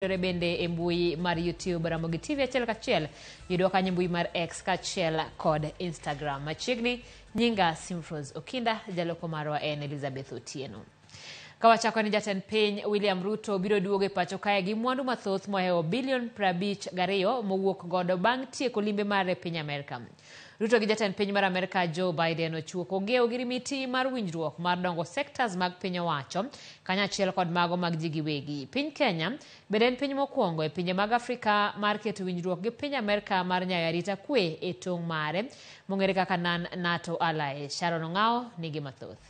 Yudore bende e mbui mar YouTube Ramogi TV achiel kachiel. Yudwa kanyo e mbui mar X kaachiel kod Instagram. Machiegni nyinga Simfros Okinda, jaloko marwa en Elizabeth Otieno. Kawachako ni jatend piny William Ruto biro duogo e pacho kae gi mwandu mathoth mohewo bilion 52 mowuok godo bang' tieko limbe mare e piny Amerka. Ruto gi jatend piny mar Amerka Joe Biden ochiwo kong'eyo ogirimiti mar winjruok mar dongo sectors mag piny owacho kanyachiel kod mago mag ji giwegi. Piny Kenya bende en piny mokwongo e pinje mag Afrika mar keto winjruok gi piny Amerka mar nyayo arita kwe e tong' mare mong'ere kaka non-NATO ally. Sharon Ong'awo nigi mathoth.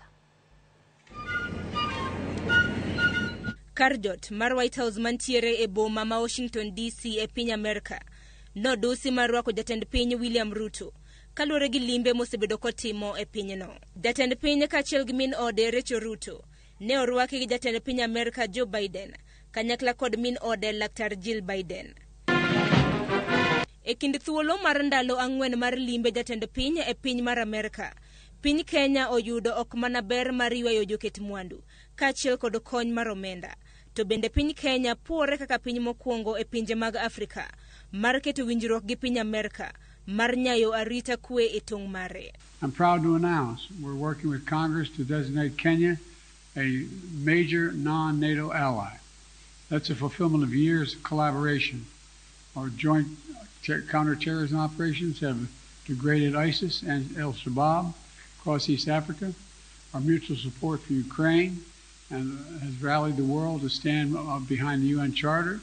Kar jot mar White House mantiere e boma ma Washington DC e piny Amerka nodusi mar rwako jatend piny William Ruto kaluwore gi limbe mosebedo kotimo e pinyno. Jatend piny kaachiel gi min ode Rachel Ruto ne orwaki gi jatend piny Amerka Joe Biden kanyakla kod min ode Laktar Jill Biden. E kind thuolo mar ndalo 4 mar limbe jatend piny e piny mar Amerka, piny Kenya oyudo ok mana ber mar ywayo joket mwandu kaachiel kod kony mar omenda, to bende piny Kenya puore kaka piny mokwongo e pinje mag Afrika mar keto winjruok gi piny Amerka mar nyayo arita kwe e tong' mare. I'm proud to announce we're working with Congress to designate Kenya a major non-NATO ally. That's a fulfillment of years of collaboration. Our joint counterterrorism operations have degraded ISIS and Al-Shabaab across East Africa. Our mutual support for Ukraine and has rallied the world to stand behind the UN Charter.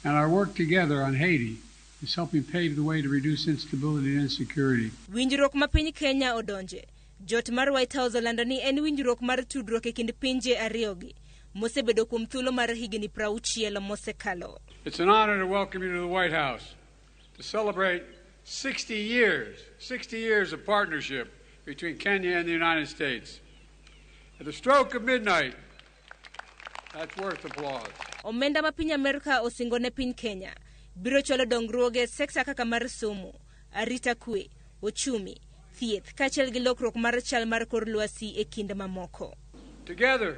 And our work together on Haiti is helping pave the way to reduce instability and insecurity. Winjruok ma piny Kenya odonje. Jot mar White House olando ni en winjruok mar tudruok e kind pinje ariyogi mosebedo kuom thuolo mar higni 60 mosekalo. It's an honor to welcome you to the White House to celebrate 60 years, 60 years of partnership between Kenya and the United States. At the stroke of midnight, that's worth applause. Omenda ma piny Amerka osingo ne piny Kenya biro chwalo dongruoge e sekta kaka mar somo, arita kwe, ochumi, thieth kaachiel gi lokruok mar chal mar kor lwasi e kind mamoko. Together,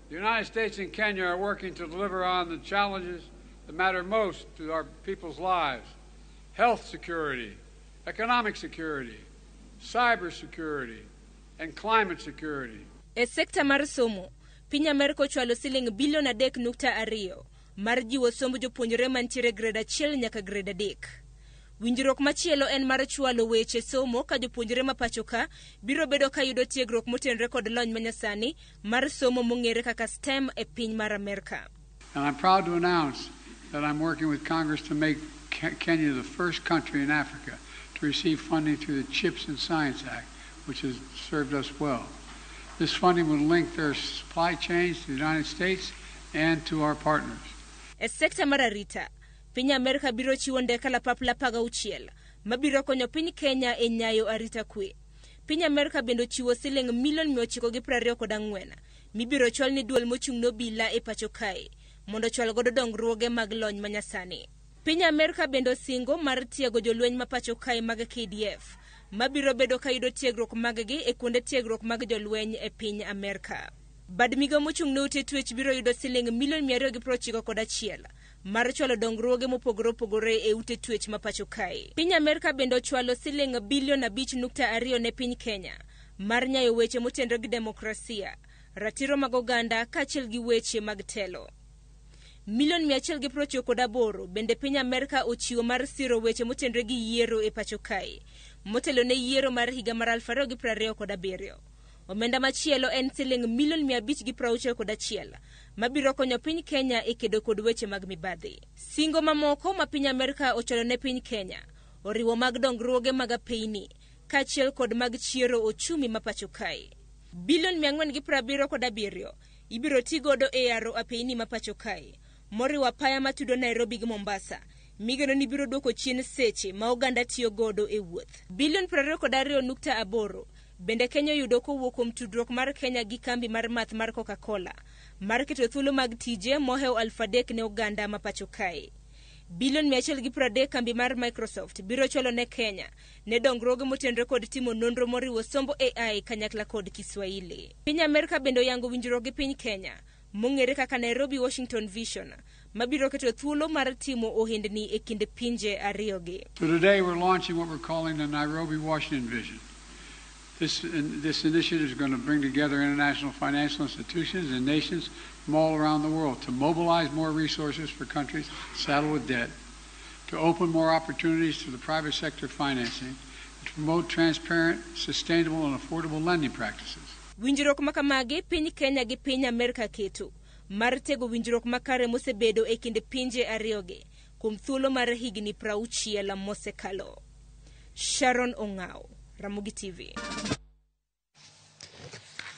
the United States and Kenya are working to deliver on the challenges that matter most to our people's lives: health security, economic security, cyber security, and climate security. E sekta mar somo, piny Amerka ochwalo siling bilion 3.2 mar jiwo somb jopuonjre mantiere grade 1 nyaka grade 3. Winjruok machielo en mar chwalo weche somo ka jopuonjre ma pacho ka biro bedo ka yudo tiegruok motenore kod lony manyasani mar somo mong'ere kaka STEM e piny mar Amerka. And I'm proud to announce that I'm working with Congress to make Kenya the first country in Africa to receive funding through the CHIPS and Science Act, which has served us well. This funding will link their supply chains to the United States and to our partners. E sekta mar arita, piny Amerka biro chiwo ndeke kalapapla 16 mabiro konyo piny Kenya e nyayo arita kwe. Piny Amerka bende ochiwo siling milion 924 mibiro chwal ni duol mochung' ne obila e pacho kae mondo ochwal godo dongruoge mag lony manyasani. Piny Amerka bende osingo mar tiego jolweny ma pacho kae mag KDF mabiro bedo ka yudo tiegruok maggi e kuonde tiegruok mag jolweny e piny Amerka. Bad migawo mochung' ne ute twech biro yudo siling milion 291 mar chwalo dongruoge mopogore opogore e ute twech ma pacho kae. Piny Amerka bende ochwalo siling bilion 5.2 ne piny Kenya mar nyayo weche motenore gi demokrasia, ratiro mag oganda kaachiel gi weche mag telo. Milion 198 bende piny Amerka ochiwo mar siro weche motenore gi yiero e pacho kae, motelo ne yiero mar higa mar 2027. Omenda machielo en siling milion 561 mabiro konyo piny Kenya e kedo kod weche mag mibadhi. Singo mamoko ma piny Amerka ochwalo ne piny Kenya oriwo mag dongruoge mag apeyni kaachiel kod mag chiero ochumi ma pacho kae. Bilion 477 ibiro ti godo e yaro apeyni ma pacho kae, moriwo apaya matudo Nairobi gi Mombasa, migeno ni biro duoko chien seche ma oganda tiyo godo e wuoth. Bilion 22.8 bende Kenya oyudo kowuok kuom tudruok mar Kenya gi kambi mar math mar Coca-Cola mar keto thuolo mag tije mohewo 3,000 ne oganda ma pacho kae. Bilion 130 kambi mar Microsoft biro chwalo ne Kenya ne dongruoge motenore kod timo nonro moriwo sombo AI kanyakla kod Kiswahili. Piny Amerka bende oyango winjruok gi piny Kenya mong'ere kaka Nairobi Washington Vision mabiro keto thuolo mar timo ohendni e kind pinje ariyogi. So today we're launching what we're calling the Nairobi Washington Vision. This initiative is going to bring together international financial institutions and nations from all around the world to mobilize more resources for countries saddled with debt, to open more opportunities to the private sector financing, and to promote transparent, sustainable, and affordable lending practices. Winjruok ma kamagi piny Kenya gi piny Amerka keto mar tego winjruok makare mosebedo e kind pinje ariyogi kuom thuolo mar higni 60 mosekalo. Sharon Ong'ao, Ramogi TV.